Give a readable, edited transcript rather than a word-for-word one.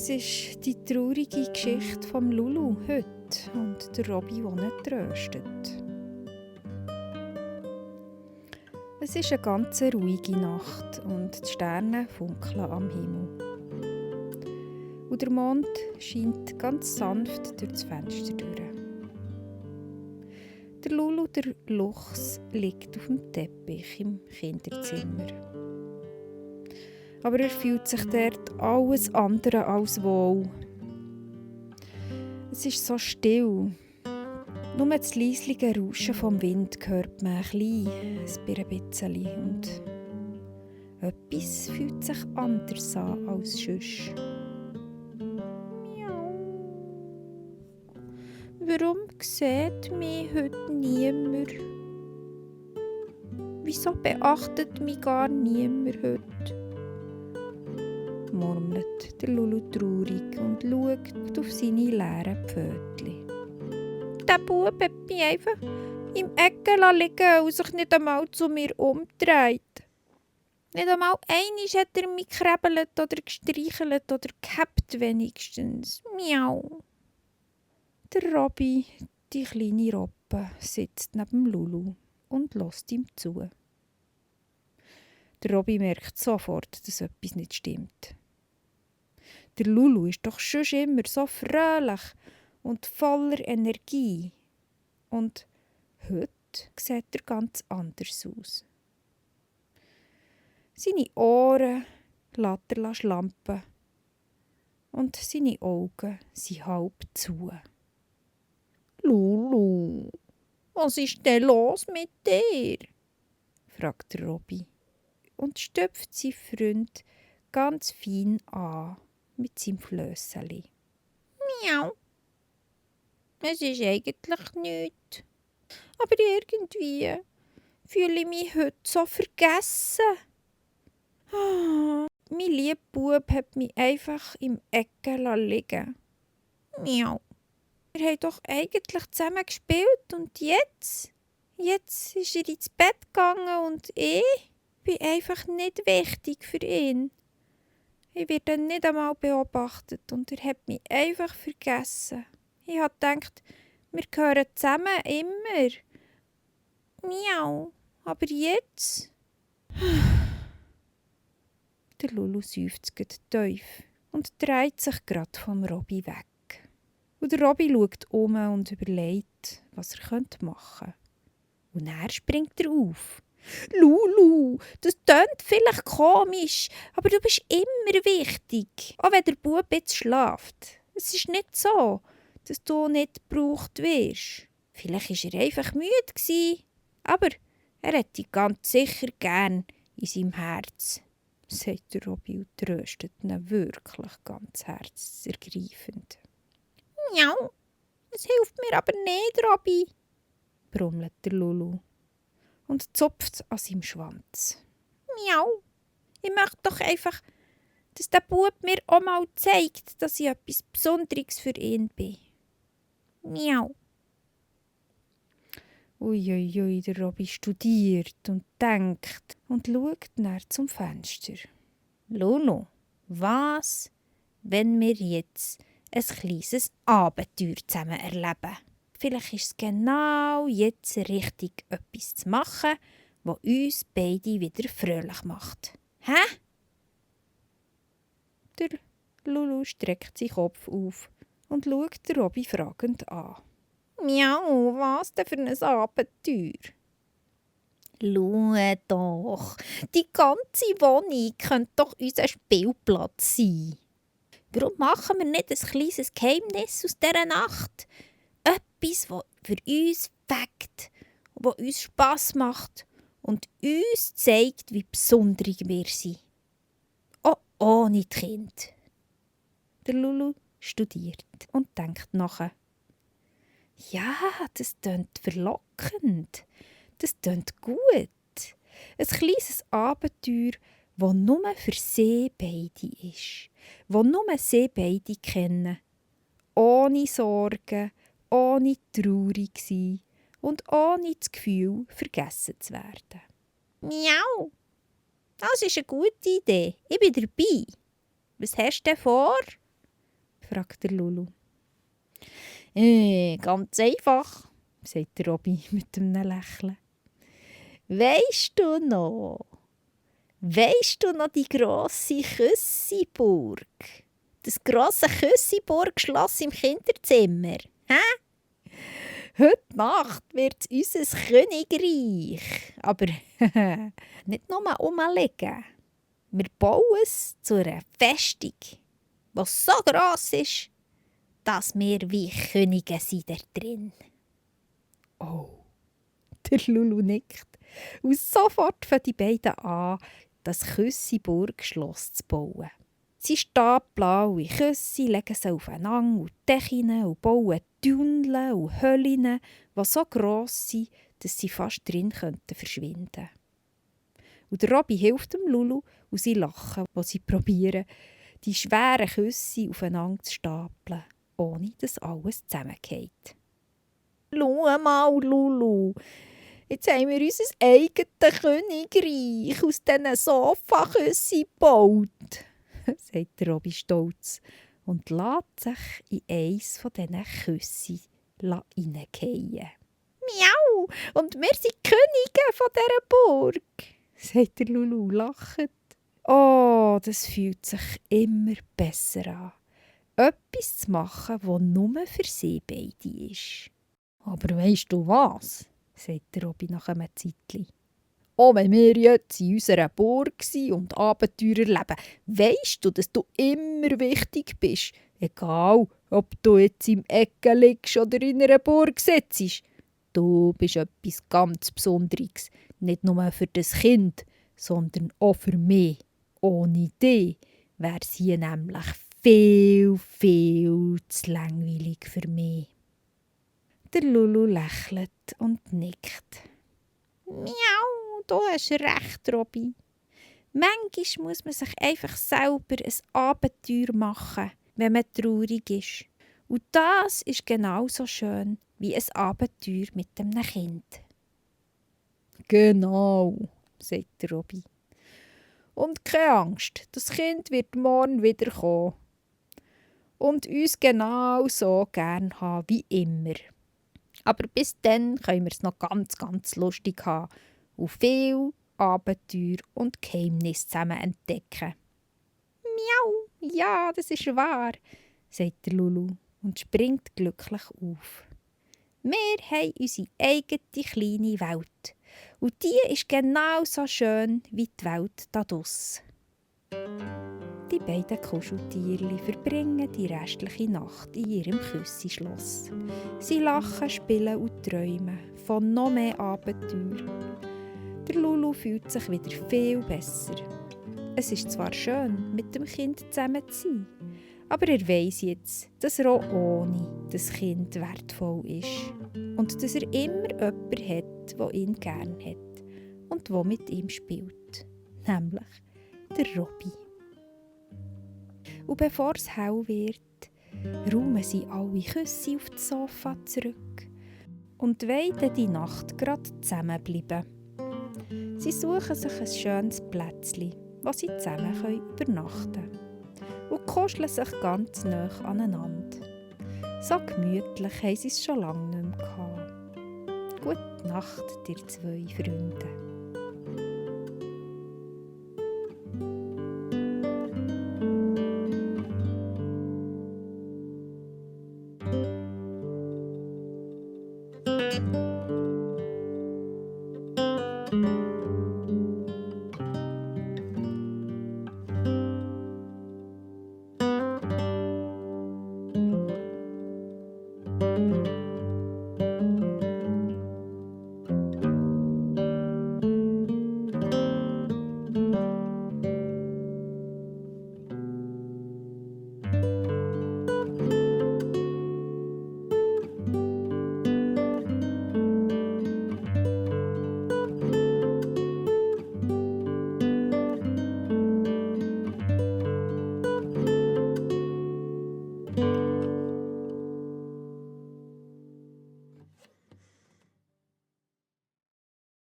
Es ist die traurige Geschichte vom Lulu heute und der Robby, der ihn tröstet. Es ist eine ganz ruhige Nacht und die Sterne funkeln am Himmel. Und der Mond scheint ganz sanft durch das Fenster durch. Der Lulu, der Luchs, liegt auf dem Teppich im Kinderzimmer. Aber er fühlt sich dort alles andere als wohl. Es ist so still. Nur das leisliche Rauschen vom Wind hört man ein bisschen. Und etwas fühlt sich anders an als sonst. Miau. Warum sieht mich heute niemand? Wieso beachtet mich gar niemand heute? Murmelt der Lulu traurig und schaut auf seine leeren Pfötchen. Der Bub hat mich einfach im Ecken liegen und sich nicht einmal zu mir umgedreht. Nicht einmal einmal hat er mich gekrebelt oder gestreichelt oder gehabt wenigstens. Miau. Der Robby, die kleine Robbe, sitzt neben Lulu und hört ihm zu. Der Robby merkt sofort, dass etwas nicht stimmt. Der Lulu ist doch schon immer so fröhlich und voller Energie. Und heute sieht er ganz anders aus. Seine Ohren lässt er schlampen und seine Augen sind halb zu. «Lulu, was ist denn los mit dir?» fragt der Robby und stöpft seinen Freund ganz fein an mit seinem Flösseli. «Miau. Es ist eigentlich nichts. Aber irgendwie fühle ich mich heute so vergessen. Mein lieber Bub hat mich einfach im Ecken liegen. Miau. Wir haben doch eigentlich zusammen gespielt und jetzt ist er ins Bett gegangen und ich bin einfach nicht wichtig für ihn. Ich werde nicht einmal beobachtet und er hat mich einfach vergessen. Ich habe gedacht, wir gehören zusammen immer. Miau, aber jetzt...» Der Lulu seufzt tief und dreht sich gerade vom Robby weg. Und der Robby schaut um und überlegt, was er machen könnte. Und dann springt er auf. «Lulu, das tönt vielleicht komisch, aber du bist immer wichtig, auch wenn der Bub jetzt schläft. Es ist nicht so, dass du nicht gebraucht wirst. Vielleicht war er einfach müde, aber er hat dich ganz sicher gern in seinem Herz», sagt der Robby und tröstet ihn wirklich ganz herzergreifend. «Miau, es hilft mir aber nicht, Robby», brummelt der Lulu und zupft an seinem Schwanz. «Miau, ich möchte doch einfach, dass der Bub mir auch mal zeigt, dass ich etwas Besonderes für ihn bin. Miau.» Uiuiui, der Robby studiert und denkt und schaut näher zum Fenster. «Lulu, was, wenn wir jetzt ein kleines Abenteuer zusammen erleben? Vielleicht ist es genau jetzt richtig, etwas zu machen, was uns beide wieder fröhlich macht. Hä?» Der Lulu streckt seinen Kopf auf und schaut den Robby fragend an. «Miau, was denn für ein Abenteuer?» «Schau doch, die ganze Wohnung könnte doch unser Spielplatz sein. Warum machen wir nicht ein kleines Geheimnis aus dieser Nacht? Etwas, das für uns fängt, das uns Spass macht und uns zeigt, wie besonders wir sind. Auch ohne die Kinder.» Der Lulu studiert und denkt nach. «Ja, das tönt verlockend. Das tönt gut. Ein kleines Abenteuer, das nur für sie beide ist. Das nur sie beide kennen. Ohne Sorgen, ohne traurig sein und ohne das Gefühl, vergessen zu werden.» «Miau, das ist eine gute Idee. Ich bin dabei. Was hast du denn vor?» fragt der Lulu. Ganz einfach, sagt der Robby mit einem Lächeln. Weisst du noch die grosse Küssiburg? Das grosse Küssiburg-Schloss im Kinderzimmer? Hä? Heute Nacht wird es unser Königreich. Aber nicht nur rumliegen. Wir bauen es zu einer Festung, die so gross ist, dass wir wie Könige sind da drin. Oh, der Lulu nickt. Und sofort fangen die beiden an, das Küssiburg-Schloss zu bauen. Sie stapeln alle Küsse, legen sie aufeinander und Dächen und bauen Tunnel und Höhlen, die so gross sind, dass sie fast drin verschwinden könnten. Und der Robby hilft dem Lulu und sie lachen, als sie probieren, die schweren Küsse aufeinander zu stapeln, ohne dass alles zusammenfällt. «Schau mal, Lulu, jetzt haben wir unser eigenes Königreich aus diesen Sofaküssen gebaut», sagt der Robby stolz und lässt sich in eins von diesen Küssen hineingehen. «Miau, und wir sind die Könige von dieser Burg», sagt der Lulu lachend. Oh, das fühlt sich immer besser an. Etwas zu machen, das nur für sie beide ist. «Aber weisst du was?» sagt der Robby nach einem Zeitchen. «Auch wenn wir jetzt in unserer Burg sind und Abenteuer erleben, weisst du, dass du immer wichtig bist. Egal, ob du jetzt im Ecke liegst oder in einer Burg sitzt. Du bist etwas ganz Besonderes. Nicht nur für das Kind, sondern auch für mich. Ohne dich wäre es hier nämlich viel, viel zu langweilig für mich.» Der Lulu lächelt und nickt. «Miau, du hast recht, Robby. Manchmal muss man sich einfach selber ein Abenteuer machen, wenn man traurig ist. Und das ist genauso schön wie ein Abenteuer mit einem Kind.» «Genau», sagt der Robby. «Und keine Angst, das Kind wird morgen wiederkommen und uns genau so gern haben wie immer. Aber bis dann können wir es noch ganz, ganz lustig haben und viel Abenteuer und Geheimnisse zusammen entdecken.» «Miau, ja, das ist wahr», sagt der Lulu und springt glücklich auf. «Wir haben unsere eigene kleine Welt. Und die ist genauso schön wie die Welt da draussen.» Die beiden Kuscheltierchen verbringen die restliche Nacht in ihrem Küssi-Schloss. Sie lachen, spielen und träumen von noch mehr Abenteuer. Der Lulu fühlt sich wieder viel besser. Es ist zwar schön, mit dem Kind zusammen zu sein, aber er weiss jetzt, dass er auch ohne das Kind wertvoll ist und dass er immer jemanden hat, der ihn gern hat und der mit ihm spielt, nämlich der Robby. Und bevor es hell wird, räumen sie alle Küsse auf das Sofa zurück und wollen die Nacht gerade zusammenbleiben. Sie suchen sich ein schönes Plätzchen, wo sie zusammen übernachten können, und kuscheln sich ganz nah aneinander. So gemütlich haben sie es schon lange nicht mehr gehabt. Gute Nacht, ihr zwei Freunde.